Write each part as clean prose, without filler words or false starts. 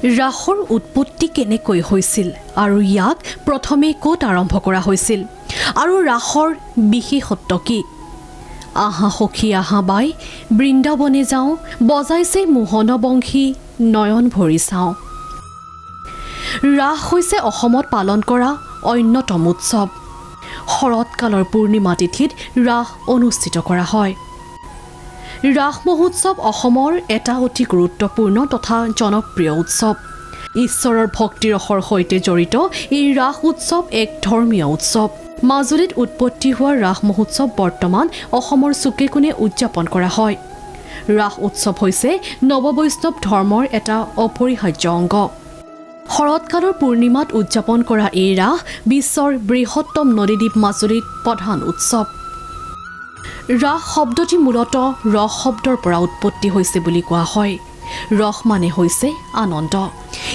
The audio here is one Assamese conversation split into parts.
ৰাসৰ উৎপত্তি কেনেকৈ হৈছিল আৰু ইয়াক প্ৰথমে ক'ত আৰম্ভ কৰা হৈছিল আৰু ৰাসৰ বিশেষত্ব কি? আহা সখী, আহা বাই, বৃন্দাবনে যাওঁ, বজাইছে মোহন বংশী, নয়ন ভৰি চাওঁ। ৰাস হৈছে অসমত পালন কৰা অন্যতম উৎসৱ। শৰৎকালৰ পূৰ্ণিমা তিথিত ৰাস অনুষ্ঠিত কৰা হয়। ৰাস মহোৎসৱ অসমৰ এটা অতি গুৰুত্বপূৰ্ণ তথা জনপ্ৰিয় উৎসৱ। ঈশ্বৰৰ ভক্তিৰসৰ সৈতে জড়িত এই ৰাস উৎসৱ এক ধৰ্মীয় উৎসৱ। মাজুলীত উৎপত্তি হোৱা ৰাস মহোৎসৱ বৰ্তমান অসমৰ চুকে কোণে উদযাপন কৰা হয়। ৰাস উৎসৱ হৈছে নৱবৈষ্ণৱ ধৰ্মৰ এটা অপৰিহাৰ্য অংগ। শৰৎকালৰ পূৰ্ণিমাত উদযাপন কৰা এই ৰাস বিশ্বৰ বৃহত্তম নদীদ্বীপ মাজুলীত প্ৰধান উৎসৱ। ৰাস শব্দটি মূলতঃ ৰস শব্দৰ পৰা উৎপত্তি হৈছে বুলি কোৱা হয়। ৰস মানে হৈছে আনন্দ।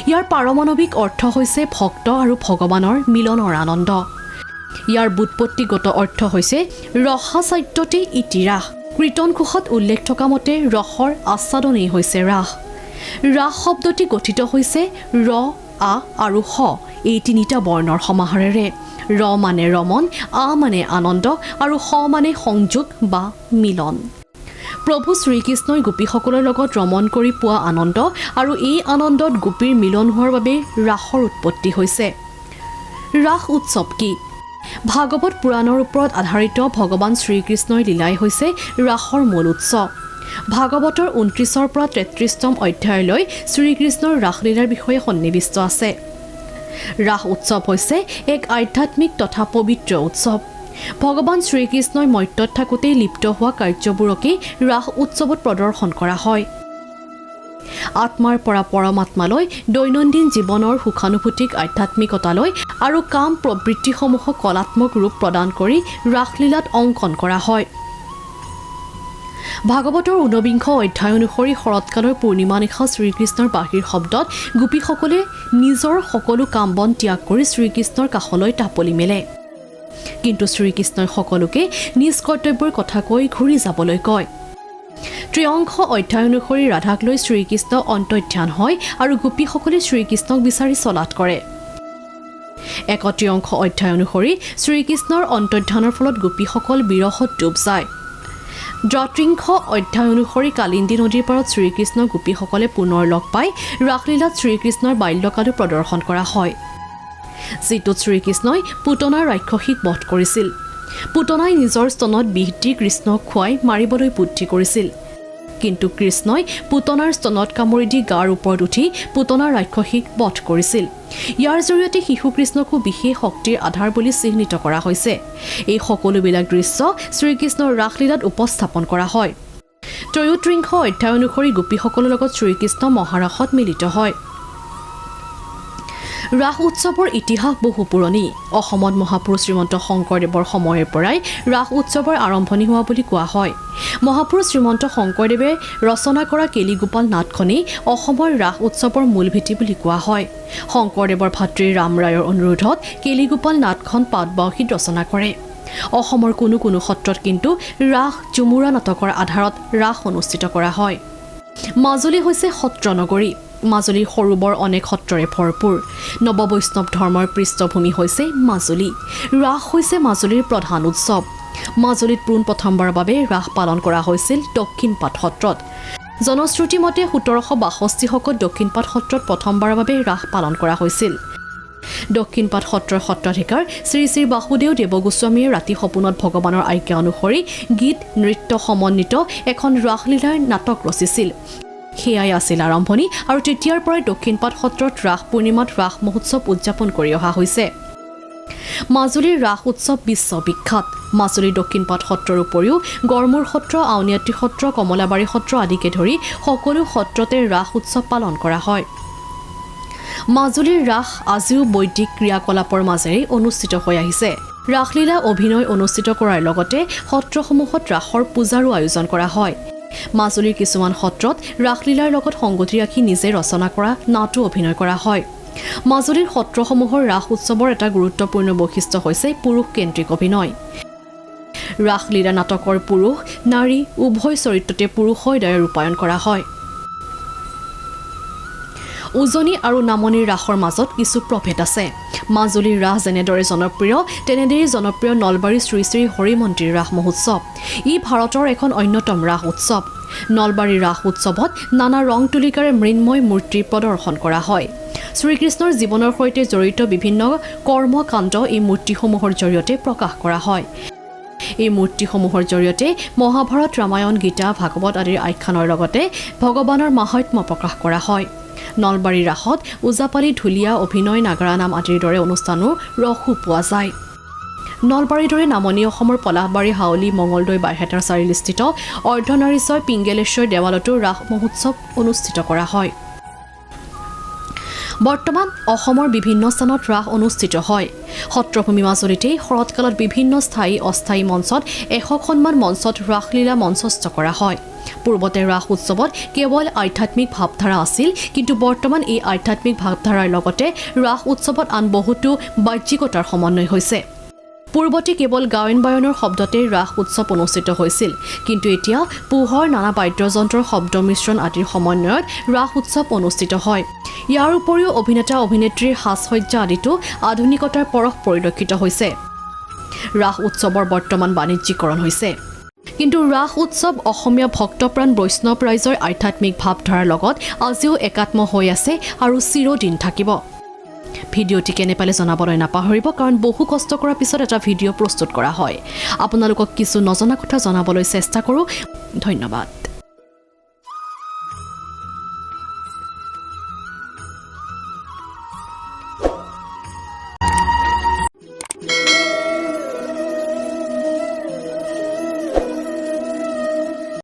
ইয়াৰ পাৰমাণৱিক অৰ্থ হৈছে ভক্ত আৰু ভগৱানৰ মিলনৰ আনন্দ। ইয়াৰ ব্যুৎপত্তিগত অৰ্থ হৈছে ৰসাচাৰ্যতে ইতি ৰাস। কীৰ্তন ঘোষাত উল্লেখ থকা মতে ৰসৰ আস্বাদনেই হৈছে ৰাস। ৰাস শব্দটি গঠিত হৈছে ৰ, আ আৰু স এই তিনিটা বৰ্ণৰ সমাহাৰেৰে। ৰ মানে ৰমন, আ মানে আনন্দ আৰু স মানে সংযোগ বা মিলন। প্ৰভু শ্ৰীকৃষ্ণই গোপীসকলৰ লগত ৰমন কৰি পোৱা আনন্দ আৰু এই আনন্দত গোপীৰ মিলন হোৱাৰ বাবে ৰাসৰ উৎপত্তি হৈছে। ৰাস উৎসৱ কি? ভাগৱত পুৰাণৰ ওপৰত আধাৰিত ভগৱান শ্ৰীকৃষ্ণৰ লীলাই হৈছে ৰাসৰ মূল উৎস। ভাগৱতৰ 29ৰ পৰা 33তম অধ্যায়লৈ শ্ৰীকৃষ্ণৰ ৰাসলীলাৰ বিষয়ে সন্নিৱিষ্ট আছে। ৰাস উৎসৱ হৈছে এক আধ্যাত্মিক তথা পবিত্ৰ উৎসৱ। ভগৱান শ্ৰীকৃষ্ণই মৰ্ত্যত থাকোঁতেই লিপ্ত হোৱা কাৰ্যবোৰকেই ৰাস উৎসৱত প্ৰদৰ্শন কৰা হয়। আত্মাৰ পৰা পৰমাত্মালৈ, দৈনন্দিন জীৱনৰ সুখানুভূতিক আধ্যাত্মিকতালৈ আৰু কাম প্ৰবৃত্তিসমূহক কলাত্মক ৰূপ প্ৰদান কৰি ৰাসলীলাত অংকন কৰা হয়। ভাগৱতৰ ঊনবিংশ অধ্যায় অনুসৰি শৰৎকালৰ পূৰ্ণিমা নিশা শ্ৰীকৃষ্ণৰ বাঁহীৰ শব্দত গোপীসকলে নিজৰ সকলো কাম বন ত্যাগ কৰি শ্ৰীকৃষ্ণৰ কাষলৈ টাপলি মেলে। কিন্তু শ্ৰীকৃষ্ণই সকলোকে নিজ কৰ্তব্যৰ কথা কৈ ঘূৰি যাবলৈ কয়। ত্ৰিংশ অধ্যায় অনুসৰি ৰাধাক লৈ শ্ৰীকৃষ্ণ অন্তৰ্ধান হয় আৰু গোপীসকলে শ্ৰীকৃষ্ণক বিচাৰি চলাথ কৰে। একত্ৰিংশ অধ্যায় অনুসৰি শ্ৰীকৃষ্ণৰ অন্তৰ্ধানৰ ফলত গোপীসকল বিৰহত ডুব যায়। দ্বাত্ৰিংশ অধ্যায় অনুসৰি কালিন্দী নদীৰ পাৰত শ্ৰীকৃষ্ণ গোপীসকলে পুনৰ লগ পাই ৰাসলীলাত শ্ৰীকৃষ্ণৰ বাল্যকালো প্ৰদৰ্শন কৰা হয়, যিটোত শ্ৰীকৃষ্ণই পুতনা ৰাক্ষসীক বধ কৰিছিল। পুতনাই নিজৰ স্তনত বিষ দি কৃষ্ণক খুৱাই মাৰিবলৈ বুদ্ধি কৰিছিল। কিন্তু কৃষ্ণই পুতনাৰ স্তনত কামুৰি দি গাৰ ওপৰত উঠি পুতনা ৰাক্ষসীক বধ কৰিছিল। ইয়াৰ জৰিয়তে শিশু কৃষ্ণকো বিশেষ শক্তিৰ আধাৰ বুলি চিহ্নিত কৰা হৈছে। এই সকলোবিলাক দৃশ্য শ্ৰীকৃষ্ণৰ ৰাসলীলাত উপস্থাপন কৰা হয়। ত্ৰয়োত্ৰিংশ অধ্যায় অনুসৰি গোপীসকলৰ লগত শ্ৰীকৃষ্ণ মহাৰাসত মিলিত হয়। ৰাস উৎসৱৰ ইতিহাস বহু পুৰণি। অসমত মহাপুৰুষ শ্ৰীমন্ত শংকৰদেৱৰ সময়ৰ পৰাই ৰাস উৎসৱৰ আৰম্ভণি হোৱা বুলি কোৱা হয়। মহাপুৰুষ শ্ৰীমন্ত শংকৰদেৱে ৰচনা কৰা কেলিগোপাল নাটখনেই অসমৰ ৰাস উৎসৱৰ মূল ভেটি বুলি কোৱা হয়। শংকৰদেৱৰ ভাতৃ ৰামৰায়ৰ অনুৰোধত কেলিগোপাল নাটখন পাটবাউসীত ৰচনা কৰে। অসমৰ কোনো কোনো সত্ৰত কিন্তু ৰাস ঝুমুৰা নাটকৰ আধাৰত ৰাস অনুষ্ঠিত কৰা হয়। মাজুলী হৈছে সত্ৰ নগৰী। মাজুলীৰ সৰু বৰ অনেক সত্ৰৰে ভৰপূৰ। নৱবৈষ্ণৱ ধৰ্মৰ পৃষ্ঠভূমি হৈছে মাজুলী। ৰাস হৈছে মাজুলীৰ প্ৰধান উৎসৱ। মাজুলীত পোনপ্ৰথমবাৰৰ বাবে ৰাস পালন কৰা হৈছিল দক্ষিণপাট সত্ৰত। জনশ্ৰুতি মতে 1762 শকত দক্ষিণপাট সত্ৰত প্ৰথমবাৰৰ বাবে ৰাস পালন কৰা হৈছিল। দক্ষিণপাট সত্ৰৰ সত্ৰাধিকাৰ শ্ৰী শ্ৰী বাসুদেৱ দেৱগোস্বামীয়ে ৰাতি সপোনত ভগৱানৰ আজ্ঞা অনুসৰি গীত নৃত্য সমন্বিত এখন ৰাসলীলাৰ নাটক ৰচিছিল। সেয়াই আছিল আৰম্ভণি আৰু তেতিয়াৰ পৰাই দক্ষিণপাট সত্ৰত ৰাস পূৰ্ণিমাত ৰাস মহোৎসৱ উদযাপন কৰি অহা হৈছে। মাজুলীৰ ৰাস উৎসৱ বিশ্ববিখ্যাত। মাজুলীৰ দক্ষিণপাট সত্ৰৰ উপৰিও গড়মূৰ সত্ৰ, আউনীআটী সত্ৰ, কমলাবাৰী সত্ৰ আদিকে ধৰি সকলো সত্ৰতে ৰাস উৎসৱ পালন কৰা হয়। মাজুলীৰ ৰাস আজিও বৈদিক ক্ৰিয়াকলাপৰ মাজেৰে অনুষ্ঠিত হৈ আহিছে। ৰাসলীলা অভিনয় অনুষ্ঠিত কৰাৰ লগতে সত্ৰসমূহত ৰাসৰ পূজাৰো আয়োজন কৰা হয়। মাজুলীৰ কিছুমান সত্ৰত ৰাসলীলাৰ লগত সংগতি ৰাখি নিজে ৰচনা কৰা নাটো অভিনয় কৰা হয়। মাজুলীৰ সত্ৰসমূহৰ ৰাস উৎসৱৰ এটা গুৰুত্বপূৰ্ণ বৈশিষ্ট্য হৈছে পুৰুষকেন্দ্ৰিক অভিনয়। ৰাসলীলা নাটকৰ পুৰুষ নাৰী উভয় চৰিত্ৰতে পুৰুষৰ দ্বাৰা ৰূপায়ণ কৰা হয়। উজনি আৰু নামনিৰ ৰাসৰ মাজত কিছু প্ৰভেদ আছে। মাজুলীৰ ৰাস যেনেদৰে জনপ্ৰিয়, তেনেদৰেই জনপ্ৰিয় নলবাৰী শ্ৰী শ্ৰী হৰিমন্দিৰ ৰাস মহোৎসৱ। ই ভাৰতৰ এখন অন্যতম ৰাস উৎসৱ। নলবাৰীৰ ৰাস উৎসৱত নানা ৰং তুলিকাৰে মৃন্ময় মূৰ্তি প্ৰদৰ্শন কৰা হয়। শ্ৰীকৃষ্ণৰ জীৱনৰ সৈতে জড়িত বিভিন্ন কৰ্মকাণ্ড এই মূৰ্তিসমূহৰ জৰিয়তে প্ৰকাশ কৰা হয়। এই মূৰ্তিসমূহৰ জৰিয়তে মহাভাৰত, ৰামায়ণ, গীতা, ভাগৱত আদিৰ আখ্যানৰ লগতে ভগৱানৰ মাহাত্ম্য প্ৰকাশ কৰা হয়। নলবাৰীৰ ৰাসত ওজাপালি, ঢুলীয়া অভিনয়, নাগাৰা নাম আদিৰ দৰে অনুষ্ঠানো ৰসো পোৱা যায়। নলবাৰীৰ দৰে নামনি অসমৰ পলাশবাৰী, হাউলি, মঙলদৈ, বাইহাটাৰ চাৰিআলিস্থিত অৰ্ধনাৰীশ্বৰ পিংগেলেশ্বৰ দেৱালতো ৰাস মহোৎসৱ অনুষ্ঠিত কৰা হয়। বৰ্তমান অসমৰ বিভিন্ন স্থানত ৰাস অনুষ্ঠিত হয়। সত্ৰভূমি মাজুলীতেই শৰৎকালত বিভিন্ন স্থায়ী অস্থায়ী মঞ্চত 100খনমান মঞ্চত ৰাসলীলা মঞ্চস্থ কৰা হয়। পূৰ্বতে ৰাস উৎসৱত কেৱল আধ্যাত্মিক ভাৱধাৰা আছিল, কিন্তু বৰ্তমান এই আধ্যাত্মিক ভাৱধাৰাৰ লগতে ৰাস উৎসৱত আন বহুতো বাহ্যিকতাৰ সমন্বয় হৈছে। পূৰ্বতে কেৱল গায়ন বায়নৰ শব্দতেই ৰাস উৎসৱ অনুষ্ঠিত হৈছিল, কিন্তু এতিয়া পোহৰ, নানা বাদ্যযন্ত্ৰৰ শব্দ মিশ্ৰণ আদিৰ সমন্বয়ত ৰাস উৎসৱ অনুষ্ঠিত হয়। ইয়াৰ উপৰিও অভিনেতা অভিনেত্ৰীৰ সাজসজ্জা আদিতো আধুনিকতাৰ পৰশ পৰিলক্ষিত হৈছে। ৰাস উৎসৱৰ বৰ্তমান বাণিজ্যিকৰণ হৈছে, কিন্তু ৰাস উৎসৱ অসমীয়া ভক্তপ্ৰাণ বৈষ্ণৱ ৰাইজৰ আধ্যাত্মিক ভাৱধাৰাৰ লগত আজিও একাত্ম হৈ আছে আৰু চিৰদিন থাকিব। ভিডিঅ'টি কেনে পালে জনাবলৈ নাপাহৰিব, কাৰণ বহু কষ্ট কৰাৰ পিছত এটা ভিডিঅ' প্ৰস্তুত কৰা হয়। আপোনালোকক কিছু নজনা কথা জনাবলৈ চেষ্টা কৰোঁ। ধন্যবাদ।